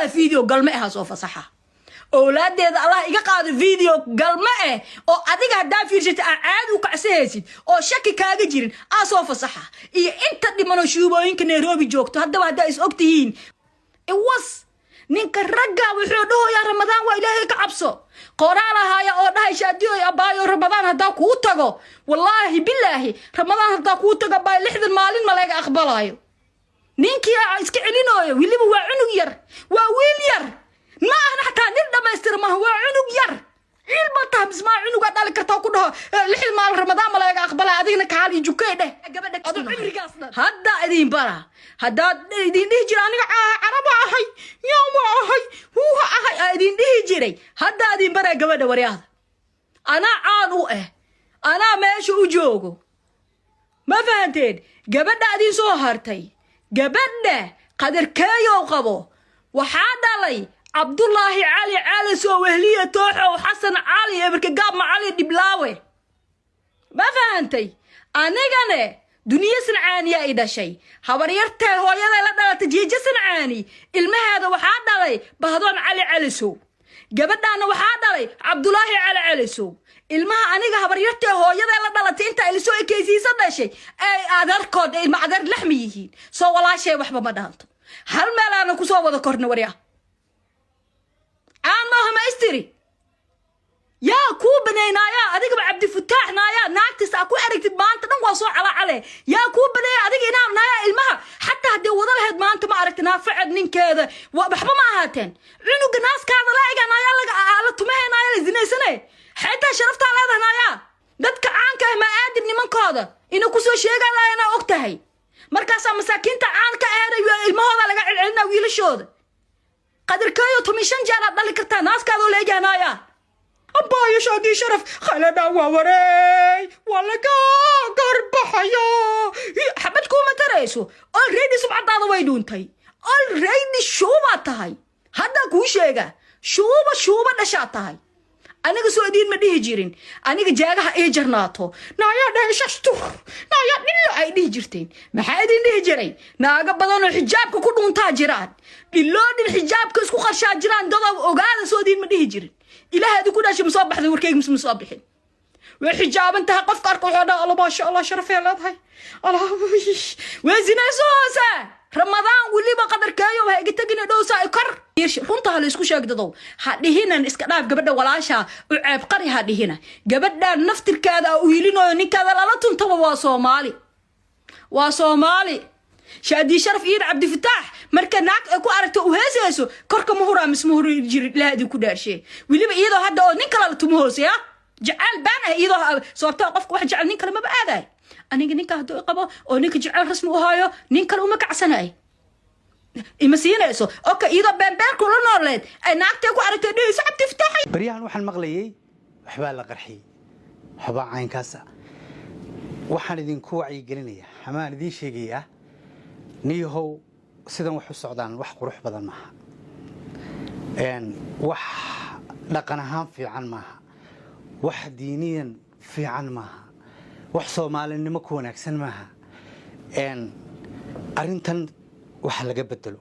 Qaada video galme ah soo fasaxa. Owlaadeeda Allah iga qaado video galme eh oo adiga haddaa fiirsata aa caadi u kacsahaysid oo shaki kaaga jirin aa soo fasaxa. Iyo inta dhimanoo shuubooyinka Nairobi joogto, haddaba haddaa is og tihiin, iwas ninka ragga wuxuu dhahoyaa Ramadaan waa, Ilaahay ka cabso. Qoraal ahaaya oo dhahay: "Shaadiyoy abaayo, Ramadaan haddaa kuu tago, wallaahi bilaahi, Ramadaan haddaa kuu tago abaayo, 60 maalin ma laga aqbalaayo." Ninkii iska celinooyo weliba waa cunug yar, waa wiil yar, ma ahna xataa nin dhammaystira maaha, waa cunug yar. Ciil ma taha mismaa cunugaa dhali kartaa ku dhaho 60 maalin Ramadaan ma laga aqbalaa? Adigna kaal iyo jukey dheh gabadha cimrigaas dhan. Hadda idin bara haddaad idin dhihi jira aniga Caraba ahay, yaama ahay, huuha ahay aa idin dhihi jiray. Hadda idin baraa gabadha waryaada. Anaa caan u ah, anaa meesha u joogo, ma fahanteen? Gabadha idin soo hartay, gabadha Qadarkeeyow qabo, waxaa dhalay Cabdulaahi Cali Calisow, Wehliya Tooxow, Xasan Cali Eberka, Gaabma Cali Dhiblaawe, ma fahantay? Anigane Duniye Sancaaniya i dhashay. Habaryartee hooyaday la dhalatay Jiijo Sancaani, ilmaheeda waxaa dhalay Bahdoon Cali Calisow. Gabadhaana waxaa dhalay Cabdulaahi Cali Calisow. Ilmaha aniga habaryartee hooyaday la dhalatay intaa ilisoo ekeysiisa dhashay ay adeerkood ilma adeer laxmi yihiin. Soo walaashay waxba ma dhaanto, hal meelaana kusoo wada korna. Warya, caan maaha ma istiri? Yaa kuu baneynaayaa adigaba? Cabdifataax naayaa, naagtiis aa ku aragtid maanta dhan waa soo calacale. Yaa kuu baneeya adiga inaa naayaa ilmaha xataa haddee wada lahayd maanta ma aragti naafacad ninkeeda waxba ma ahaateen. Cunuga naaskaada laa'iga naayaa laga la tumahe, naayaa la zinaysane. Xataa sharaftaa leedahay naayaa. Dadka caanka ah ma aadib nimankooda inay kusoo sheegaa og tahay. Markaasaa masaakiinta caanka aheed ilmahooda laga celcelinaa wiilashooda. Qadarkeeyo 15 jeer aad dhali kartaa naaskaadoo leeyahay. Abaayo Shaadii Sharaf, khaladha waa wareey, waa laga garbaxaya. Xabad kuuma tarayso. Already sumcadaada way dhuuntay, already shuubaad tahay. Haddaa kuu sheega, shuuba shuuba dhashaad tahay. Aniga soo idiin ma dhihi jirin aniga jaagaha ii jarnaato, naayaa dheeshastur, naayaa dhillo ay dhihi jirteen? Maxaa idin dhihi jiray? Naago badanoo xijaabka ku dhuuntaa jiraan, dhiloodhin xijaabka isku qarshaa jiraan. Dada ogaada, soo idiin ma dhihi jirin? Ilaah idinku dhashay, ma soo baxday warkeyga mise ma soo bixin? Way xijaaban tahay, qofka arka wuxuu dhaha: "Allah, maasha Allah, sharafee leedahay." Allah, way zinayso hoose Ramadaan weliba. Qadarkeeyo ha iga tegina dhowsaa kor. Runta ha la isku sheeg dadow. Ha dhihinan iska dhaaf gabadha walaasha u ceeb qari, ha dhihina. Gabadhan naftirkaada u hiilinayo ninkaada lala tuntaba waa Soomaali, waa Soomaali. Shaadii Sharaf iyo Cabdifataax marka naag ay ku aragto u heesayso, korka ma huraa mise ma huri jirin? Ilaah idinku dhaarshe. Weliba iyadoo hadda oo nin kale la tumo hoose ya jecel baan ah, iyadoo sababta qofka wax jecel nin kale maba aadaay. Aniga ninka hadduu qabo oo ninka jecel rasmi u haayo, nin kale uma kacsanay, ima siinayso. Okay, iyadoo beenbeenku la nooleed ay naagtay ku aragtay dhehayso Cabdifataax. Baryahan waxaan maqlayay waxbaa la qarxiyey, waxbaa caynkaasa. Waxaan idinku wacyigelinayaa amaan idiin sheegayaa, niyahow, sidan wax u socdaan wax qurux badan maaha, wax dhaqan ahaan fiican maaha, wax diiniyan fiican maaha, wax Soomaalinimo ku wanaagsan maaha. Arrintan waxa laga bedelo.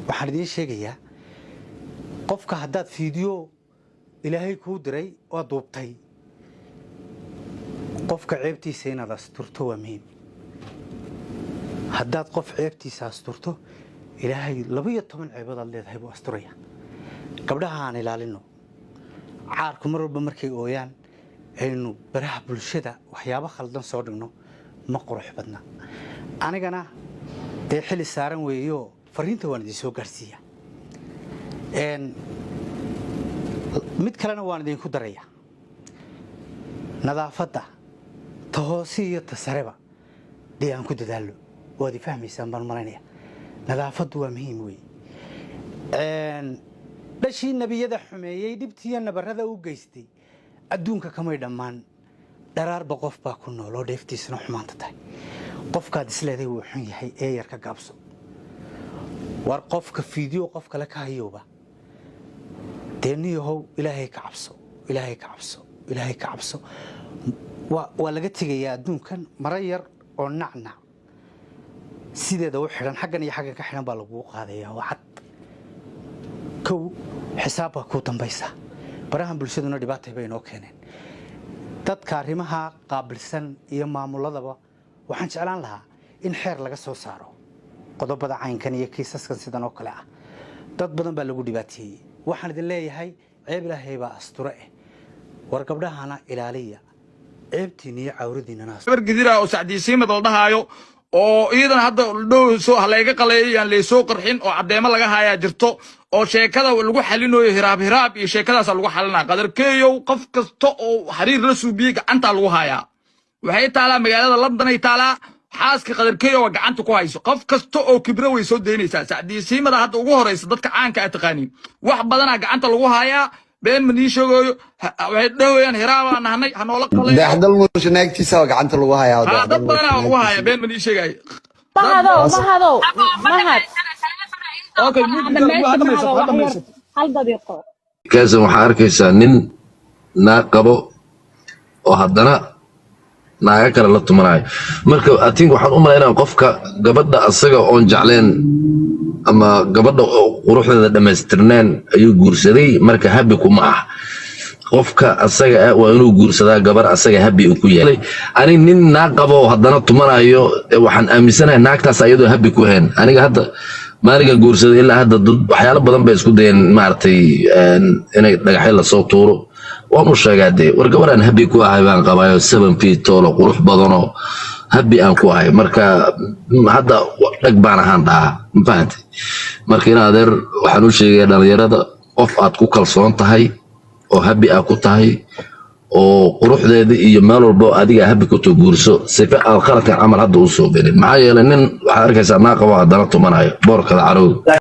Waxaan idiin sheegayaa, qofka haddaad fiideo Ilaahay kuu diray oo duubtay, qofka ceebtiisa inaad asturto waa muhiim. Haddaad qof ceebtiisa asturto, Ilaahay 12 ceebood aad leedahay buu asturaya. Gabdhaha aan ilaalino. Caarku mar walba markay ooyaan aynu baraha bulshada waxyaabo khaldan soo dhigno, ma qurux badna. Anigana dee xili saaran weeyo, fariinta waan idin soo gaarsiiya. Mid kalena waan idinku daraya: nadaafadda ta hoose iyo ta sareba dee aan ku dadaallo. Waad i fahmaysaan baan malaynaya. Nadaafaddu waa muhiim wey. Dhashii nebiyada xumeeyey, dhibtiiyo nabarrada u geystay, adduunka kamay dhammaan. Dharaarba qof baa ku nool oo dheeftiisana xumaanta tahay. Qofkaad isleeday wuu xun yahay ee yar ka gaabso. War qofka fiideo qof kale ka hayowba dee niyahow, Ilaahay ka cabso, Ilaahay ka cabso, Ilaahay ka cabso. Waa laga tegayaa adduunkan. Maro yar oo nacnac sideeda u xidhan, xaggan iyo xaggan ka xidhan baa lagugu qaadaya oo cad. Kow, xisaab baa kuu dambaysa. Barahan bulshaduna dhibaatay bay inoo keeneen. Dadka arrimaha qaabilsan iyo maamuladaba waxaan jeclaan lahaa in xeer laga soo saaro qodobada caynkan iyo kiisaskan sidan oo kale ah. Dad badan baa lagu dhibaateeyey. Waxaan idin leeyahay, ceeb Ilaahay baa asture eh, war gabdhahana ilaaliya, ceebtiinna iyo cawradiinnana. Gabar gidira oo Sacdiisiimad la dhahaayo oo iidan hadda dhow soo halayga qaleeyay, aan laysoo qarxin oo caddeemo laga hayaa jirto, oo sheekada lagu xalinayo hiraab hiraab iyo sheekadaasa lagu xalinaa. Qadarkeeyow, qof kasta oo xiriir la suubiyey gacantaa lagu hayaa. Waxay taalaa magaalada London ay taalaa. Xaaska Qadarkeeyo waa gacanta ku hayso. Qof kasta oo kibro way soo daynaysaa. Sacdiisiimada hadda ugu horeysa, dadka caanka a taqaaniin, wax badanaa gacanta lagu hayaa. Been ma nii sheegayo. Waxay dhahayaan hiraabaa nahnay, ha noola qaleeyo. Dayaxdal Nuurshe naagtiisa waa gacanta lagu hayaa. Ha, dad badanaa lagu hayaa, been ma nii sheegayo. Mahadow, Mahadow, Mahad. Okay, Hadda meesha, Mahadow, wax yar, hal daqiiqo. Kaasan waxaa arkaysaa nin naag qabo oo haddana naaga kale la tumanayo. Marka I think waxaan u malaynaa qofka gabadha asaga oon jecleen ama gabadha oo quruxdeeda dhammaystirneen ayuu guursaday. Marka happy kuma ah. Qofka asaga ah waa inuu guursadaa gabar asaga happy uu ku yahay. Ani nin naag qabo oo haddana tumanayo, waxaan aaminsanahay naagtaas ayadoo happy ku ahayn. Aniga hadda maalinkan guursaday ilaa hadda dad waxyaalo badan bay isku dayeen, maaragtay, inay dhagaxyo lasoo tuuro. Waan u sheegaa dee, war gabaraan happy ku ahay baan qabaayo, 7 feet tall oo qurux badanoo happy aan ku ahay. Marka hadda dhag baan ahaan dhahaa, ma fahantay? Marka in adeer, waxaan u sheegayaa dhalinyarada, qof aad ku kalsoon tahay oo happy aa ku tahay oo quruxdeeda iyo meel walbo adiga happy ku too guurso, sife aad qaladkan camal hadda u soo gelin. Maxaa yeelay, nin waxaad arkaysaa naa qabo haddana tumanayo boorkada carowga.